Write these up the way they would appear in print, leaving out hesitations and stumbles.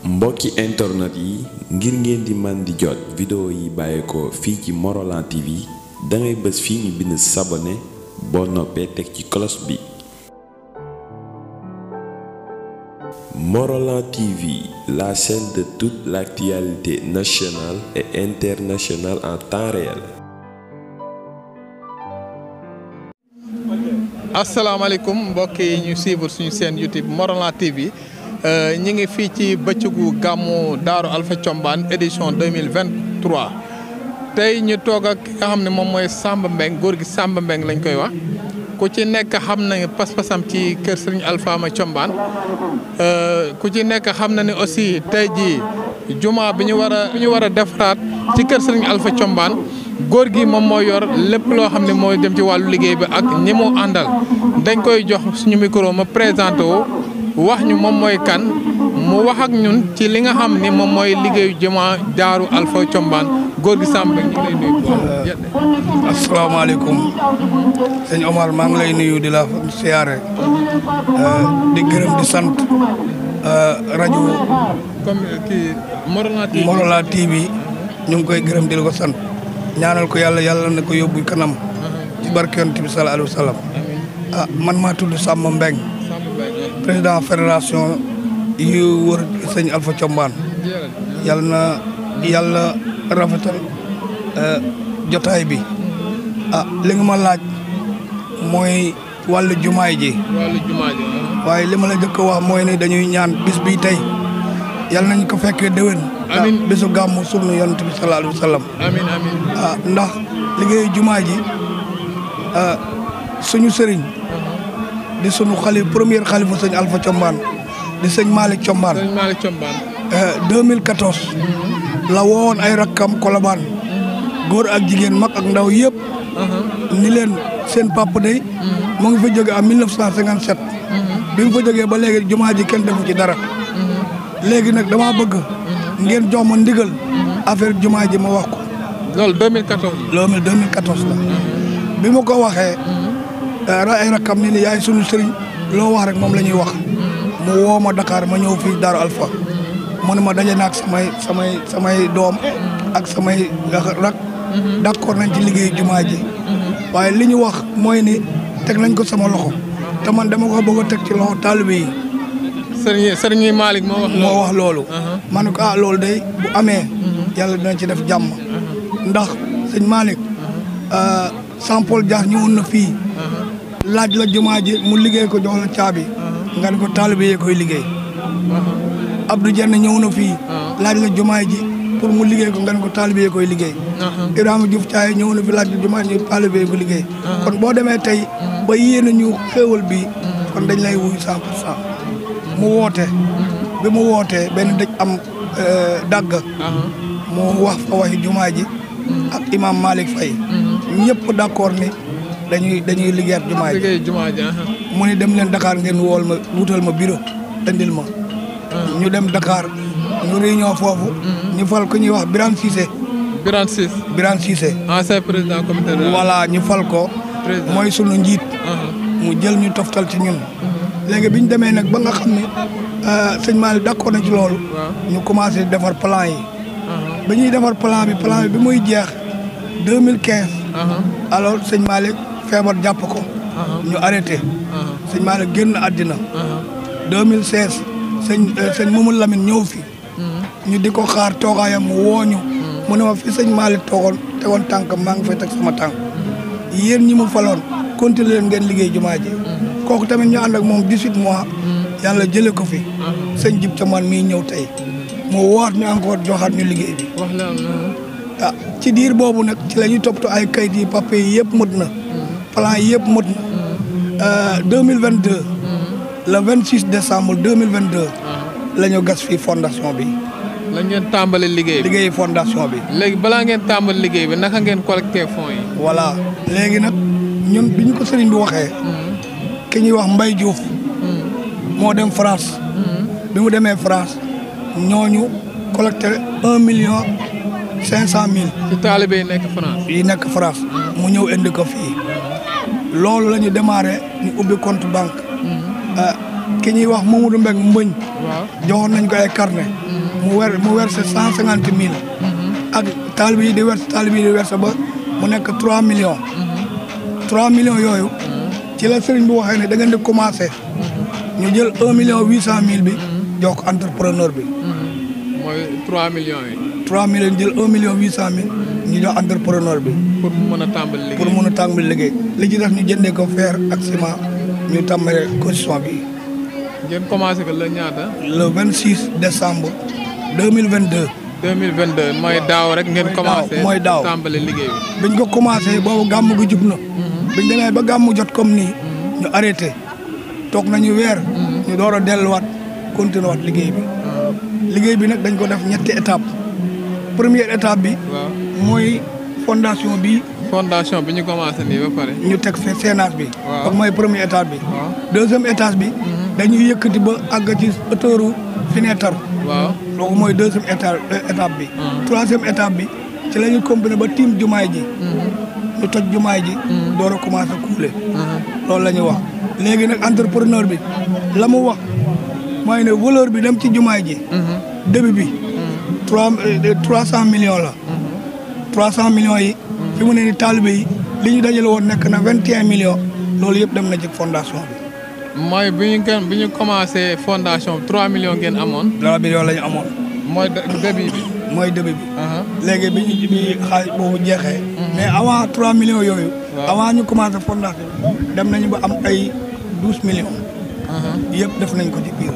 mbokki internet yi ngir ngeen di man di jot vidéo yi bàyyeekoo fii ci Morolan TV dangay bës fii ñu bind s'abonner boo noppee teg ci cloche bi. Morolan TV, la chaîne de toute l'actualité nationale et internationale en temps réel. asalaamaaleykum mbokk yi ñu suivre suñu chaîne YouTube Morolan TV ñi ngi fii ci bëccëgu gàmmu Daaru Alpha Thiombane édition 2023 tey ñu toog ak nga xam ne moom mooy Samba Mbeng góor gi Samba Mbeng lañ koy wax ku ci nekk xam na pas-pasam ci kër Serigne Alpha Thiombane ku ci nekk xam na ne aussi tey jii juma bi ñu war a defaraat ci kër Serigne Alpha Thiombane góor gi moom moo yor lépp loo xam ne mooy dem ci wàllu liggéey bi ak ñi mu àndal dañ koy jox suñu micro ma présenté wu wax ñu moom mooy kan mu wax ak ñun ci li nga xam ni moom mooy liggéeyu juma Daaru Alpha Thiombane góor gi Samba ñu ngi lay nuyu. asalaamaaleykum sëñ Omar maa ngi lay nuyu di la siyaare di gërëm di sant rajo comme kii Morolan TV ñu ngi koy gërëm di la ko sant ñaanal ko yàlla na ko yóbbu kanam ci barke Yonent bi sallallahu alayhi wa sallam. Man maa tudd Samba Mbeng président fédération yu wër sëñ Alpha Thiombane yàlla rafetal jotaay bi li nga ma laaj mooy wàllu jumaay ji waaye li ma la jëkk wax mooy ne dañuy ñaan bis bi tey yàlla nañ ko fekkee déwén amiin bisu gàmmu sunu Yonent bi sallallahu alayhi wa sallam. amiin amiin ndax liggéeyu jumaa ji suñu sëriñ di sunu premier xalifa sëñ Alpha Thiombane di sëñ Malick Thiombane 2014 la woowoon ay rakkam Colobane góor ak jigéen mag ak ndaw yëpp ni leen seen papa day mu ngi fa jóge en 1957 bi mu fa jógee ba léegi jumaa ji kenn defu ci dara léegi nag dama bëgg ngeen jox ma ndigal affaire jumaa ji ma wax ko loolu 2014 loolu 2014 la bi ma ko waxee ay rakkam ni yaay sunu sëriñ loo wax rek moom la ñuy wax mu woo ma Dakar ma ñëw fii Daaru Alpha mu ne ma daje naag samay doom ak samay rak d'accord nañ ci liggéey jumaa ji waaye li ñu wax mooy ni teg nañ ko sama loxo te man dama ko bëgg a teg ci loxo taalibe yi. sëriñ Malick moo wax loolu. ma ne ko loolu day bu amee yàlla dina ci def jàmm ndax sëñ Malick Jean Paul Dias ñëwoon na fii laaj la jumaa ji mu liggéey ko jox la caabi nga ne ko taalibe yee koy liggéey. Abdou Dieng ñëw na fii laaj la jumaa ji pour mu liggéey ko nga ne ko taalibe yee koy liggéey. Ibrahima Diouf Thiaye ñëw na fi laaj la jumaa ji taalibe yee ko liggéey. kon boo demee tey ba yéene ñu xéewal bi kon dañ lay wuyu 100% mu woote bi mu wootee benn dëj am dagg mu wax fa waxi jumaa ji ak imam Malick Faye ñëpp d'accord ni dañuy liggéeyat jumaa ji mu ni dem leen Dakar ngeen wutal ma bureau indil ma ñu dem Dakar ñu réunion foofu ñu fal ko ñuy wax Birane Cissé ancien président comité voilà ñu fal ko mooy sunu njiit mu jël ñu toftal ci ñun léegi bi ñu demee nag ba nga xam ne sëñ Malick d'accord na ci loolu ñu commencé defar plan yi ba ñuy defar plan bi bi muy jeex 2015 alors sëñ Malick feebar jàpp ko ñu arrêté sëñ Malick génn àddina 2016 sëñ Mamadou Lamine ñëw fi ñu di ko xaar toogaayam mu wooñu mu ne ma fi sëñ Malick tegoon tànkam maa ngi fay teg sama tànk yéen ñi mu faloon continuer leen ngeen liggéey jumaa ji kooku tamit ñu ànd ak moom 18 mois yàlla jëlee ko fi sëñ Jib Thiombane mii ñëw tey mu woowaat ñu encore joxaat ñu liggéey bi. ci diir boobu nag ci la ñuy toppatoo ay kayit yi papier yi yëpp mët na plan yi yëpp mët na 2022 le 26 décembre 2022 la ñu gas fii fondation bi. la ngeen tàmbali liggéey fondation bi. léegi balaa ngeen tàmbali liggéey bi naka ngeen collecté fonds yi. voilà léegi nag ñun biñ ko sëriñ bi waxee. ki ñuy wax Mbaye Diouf moo dem France bi mu demee France ñooñu collecté 1,500,000. ci taalibe yi nekk France. mu ñëw indi ko fii loolu la ñu démarré ñu ubbi compte banque ki ñuy wax Mamadou Mbeng Mbëñ waaw joxoon nañ ko ay carnet mu verse 150 000 ak taalibe yi di verse ba mu nekk 3 millions 3 millions yooyu ci la sëriñ bi waxee ne da ngeen di commencé ñu jël 1 800 000 bi jox ko entrepreneur bi mooy 3 millions yi 3 millions jël 1 800 000 ñu jox entrepreneur bi pour mu mën a tàmbali liggéey pour mën a tàmbali liggéey li ci def ñu jëndee ko fer ak ciment ñu tàmbale construction bi ngeen commencé ko la ñaata le 26 décembre 2022 2022 mooy daaw rek ngeen commencé mooy daaw tàmbali liggéey bi biñ ko commencé boobu gàmm gi jub na biñ demee ba gàmm jot comme nii ñu arrêté toog nañu weer ñu door a delluwaat continué waat liggéey bi nag dañ ko def ñetti étape première étape bi waaw mooy fondation bi ñu commencé nii ba pare ñu teg fe séenage bi waaw mooy première étape bi waaw deuxième étage bi dañuy yëkkati ba àgg ci hauteuru fenêtre waaw loolu mooy deuxième étape bi troisième étape bi ci la ñu combiné ba tiim jumaay ji ñu toj jumaay ji door a commencé couler loolu la ñuy wax léegi nag entrepreneur bi la mu wax mooy ne valeur bi dem ci jumaay ji début bi 300 millions la 300 millions yi fi mu ne ni taalibe yi li ñu dajale woon nekk na 21 millions loolu yëpp dem na ci fondation bi mooy bi ñu commencé fondation 3 millions ngeen amoon 3 millions la ñu amoon mooy début bi mooy début bi léegi bi xaalis boobu jeexee mais avant 3 millions yooyu avant ñu commencé fondation dem nañu ba am ay 12 millions yëpp def nañ ko ci biir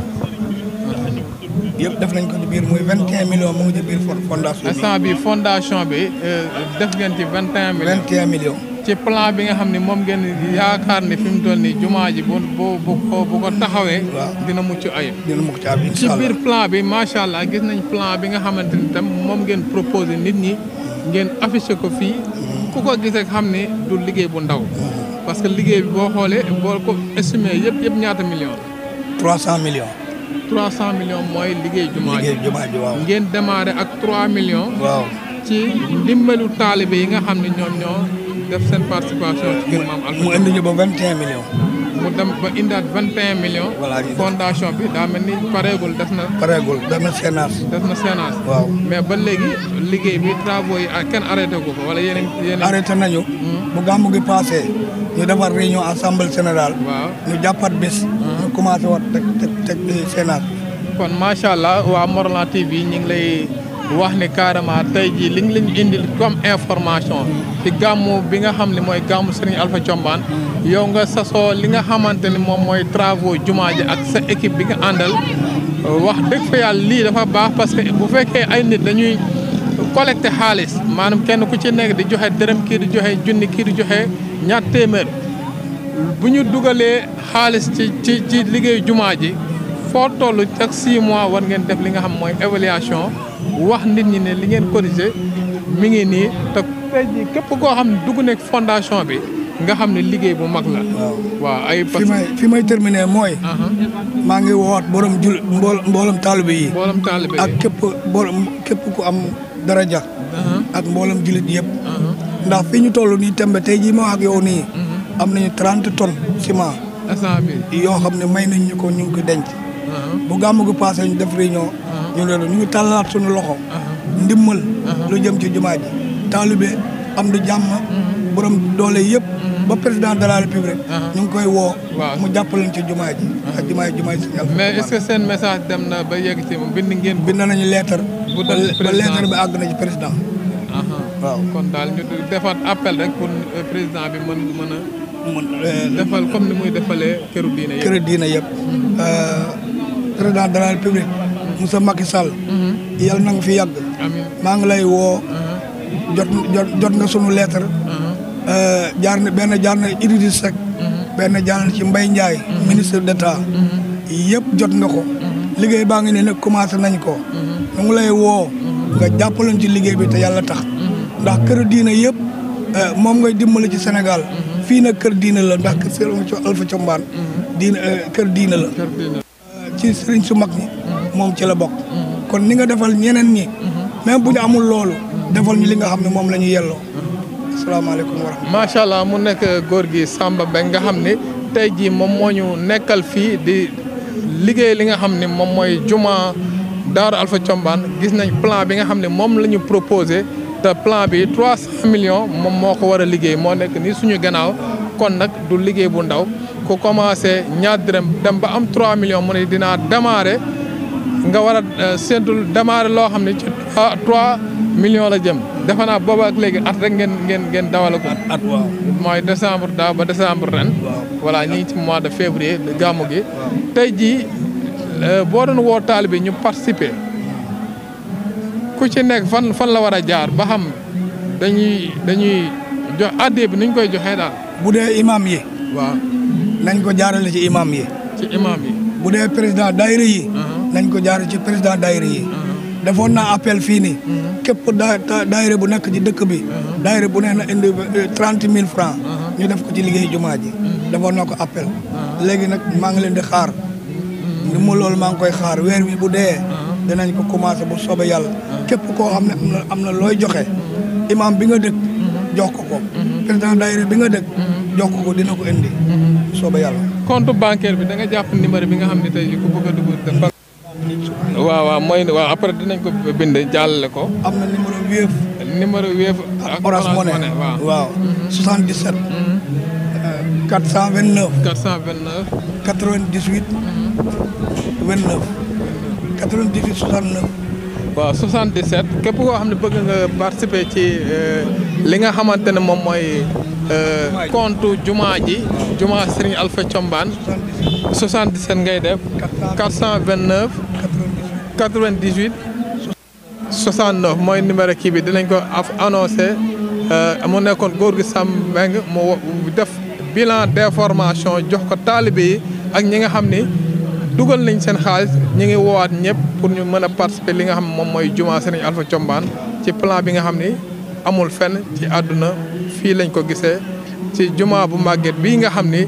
def nañ ko ci biir muy 21 millions mu ngi ci biir fondation bi. instant bi fondation bi def ngeen ci 21 millions. 21 millions. ci plan bi nga xam ne moom ngeen yaakaar ne fi mu toll nii jumaa ji bu ko taxawee. dina mucc ayib. dina mucc ayib incha ci allah biir plan bi macha allah gis nañ plan bi nga xamante ni tam moom ngeen proposé nit ñi ngeen affiché ko fii ku ko gis rek xam ne du liggéey bu ndaw. parce que liggéey bi boo xoolee boo ko estimé yëpp ñaata millions la. 300 millions. 300 millions mooy liggéey jumaa ji waaw. ngeen démarré ak 3 millions. waaw ci ndimbalu taalibe yi nga xam ne ñoom ñoo def seen participation ci kër Maam Alpha. mu indi ñu ba 21 millions. mu dem ba indaat 21 millions. voilà fondation bi daa mel ni pareegul def na séenage. waaw mais ba léegi liggéey bi travaux yi kenn arrêté ko ko wala yeneen. arrêté nañu. bu gàmmu gi passé ñu defar réunion assemblée générale. waaw ñu jàppat bés. ñu commencé waat teg séenage. kon macha allah waa Morolan TV ñu ngi lay wax ne carrément tey jii liñ lañ indil comme information. ci gàmmu bi nga xam ne mooy gàmmu Serigne Alpha Thiombane. yow nga sasoo li nga xamante ni moom mooy travaux jumaa ji ak sa équipe bi nga àndal. wax dëgg fa yàlla lii dafa baax parce que bu fekkee ay nit dañuy collecté xaalis maanaam kenn ku ci nekk di joxe dërëm kii di joxe junni kii di joxe ñaar téeméer bu ñu dugalee xaalis ci liggéeyu jumaa ji foo toll chaque 6 mois war ngeen def li nga xam mooy évaluation wax nit ñi ne li ngeen cotisé mi ngi nii te tey jii képp koo xam ne dugg nekk fondation bi nga xam ne liggéey bu mag la. waaw ay fi may terminer mooy. maa ngi woowaat borom mboolem taalibe yi. ak képp ku am daraja. ak mboolem jullit yëpp. ndax fi ñu toll nii tembe tey jii ma wax ak yow nii. am nañu 30 tonnes ciment. yoo xam ne may nañ ñu ko ñu ngi ko denc. bu gàmmu gi passé ñu def réunion. ñu ngi tàllalaat suñu loxo. ndimmal. lu jëm ci jumaa ji. taalibe am du jàmm. borom doole yëpp. ba président de la république. ñu ngi koy woo. mu jàppaleñ ci jumaa ji. ak jumaa ji mais est-ce que seen message dem na ba yegg ci bind ngeen. bind nañu lettre. ba lettre bi àgg na ci président. waaw kon daal ñu defaat appel rek pour président bi mën a. defal comme ni muy defalee këru diine yëpp. këru diine yëpp. président de la république. Moussa Macky Sall. yàlla na nga fi yàgg. amiin maa ngi lay woo. jot nga sunu lettre. jaar na Idriss Seck. benn jaar na ci Mbaye Ndiaye. ministre d'État. yëpp jot nga ko. liggéey baa ngi ne nag commencé nañ ko. ñu ngi lay woo. nga jàppaloon ci liggéey bi te yàlla tax. ndax kër diina yëpp moom ngay dimbali ci Sénégal. fii nag kër diina la ndax kër Serigne Alpha Thiombane. kër diina la. ci sëriñ su mag ñi. moom ci la bokk. kon ni nga defal ñeneen ñi. même bu ñu amul loolu. defal ñu li nga xam ne moom la ñu yelloo. asalaamaaleykum wa rahmatulah. macha allah mu nekk góor gi Samba Mbengue nga xam ne tey jii moom moo ñu nekkal fii di liggéey li nga xam ne moom mooy juma Daaru Alpha Thiombane gis nañ plan bi nga xam ne moom la ñu proposé te plan bi 300 millions moom moo ko war a liggéey moo nekk ni suñu gannaaw kon nag du liggéey bu ndaw ku commencé ñaar dërëm dem ba am 3 millions mu ne dinaa démarrer nga war a séntul démarrer loo xam ne ci 3 millions la jëm defe naa booba ak léegi at rek ngeen dawal ko. at waaw mooy décembre daaw ba décembre ren. voilà ñu ngi ci mois de février gàmmu gi. tey jii boo doon woo taalibe ñu participer ku ci nekk fan la war a jaar ba xam dañuy jox addiya bi nuñ koy joxee daal. bu dee imam yi. waaw nañ ko jaarale ci imam yi. ci imam yi. bu dee président daayira yi. nañ ko jaarale ci président daayira yi. defoon naa appel fii nii. képp daayira bu nekk ci dëkk bi. daayira bu ne na indi 30 000 francs. ñu def ko ci liggéey jumaa ji. defoon na ko appel. léegi nag maa ngi leen di xaar. ni mu loolu maa ngi koy xaar weer wi bu dee. dinañ ko commencé bu soobee yàlla. képp koo xam ne am na looy joxe. imam bi nga dëkk. jox ko. président daayira bi nga dëkk. jox ko dina ko indi. soobee yàlla. compte bancaire bi da nga jàpp numéro bi nga xam ne tey ku bëgg a dugg dafa. waaw mooy waaw après dinañ ko bind jàllale ko. am na numéro Wave. numéro Wave ak Orange Money waaw 77. 429. 429. 98. 29. 98 69. waaw 77 képp koo xam ne bëgg nga participer ci li nga xamante ne moom mooy compte jumaa ji jumaa Serigne Alpha Thiombane 77 ngay def 429 98 69 mooy numéro kii bi dinañ ko annoncé mu nekkoon góor gi Sam Mbengue mu def bilan d'information jox ko taalibe yi ak ñi nga xam ni dugal nañ seen xaalis ñu ngi woowaat ñëpp pour ñu mën a participer li nga xam ne moom mooy jumaa Serigne Alpha Thiombane ci plan bi nga xam ni amul fenn ci àdduna fii lañ ko gisee ci jumaa bu màgget bii nga xam ni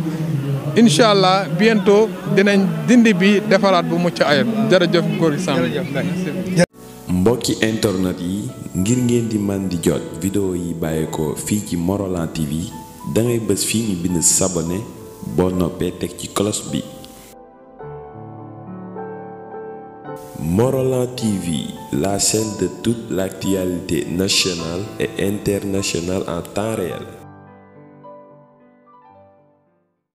incha allah bientôt dinañ dindi bi defaraat bu mucc ayib jërëjëf góor gi Sam. mbokki internet yi ngir ngeen di man di jot vidéo yi bàyyeekoo fii ci Morolan TV da ngay bës fii ñu bind s'abonner boo noppee teg ci cloche bi. Morolan TV, la chaîne de toute l'actualité nationale et internationale en temps réel.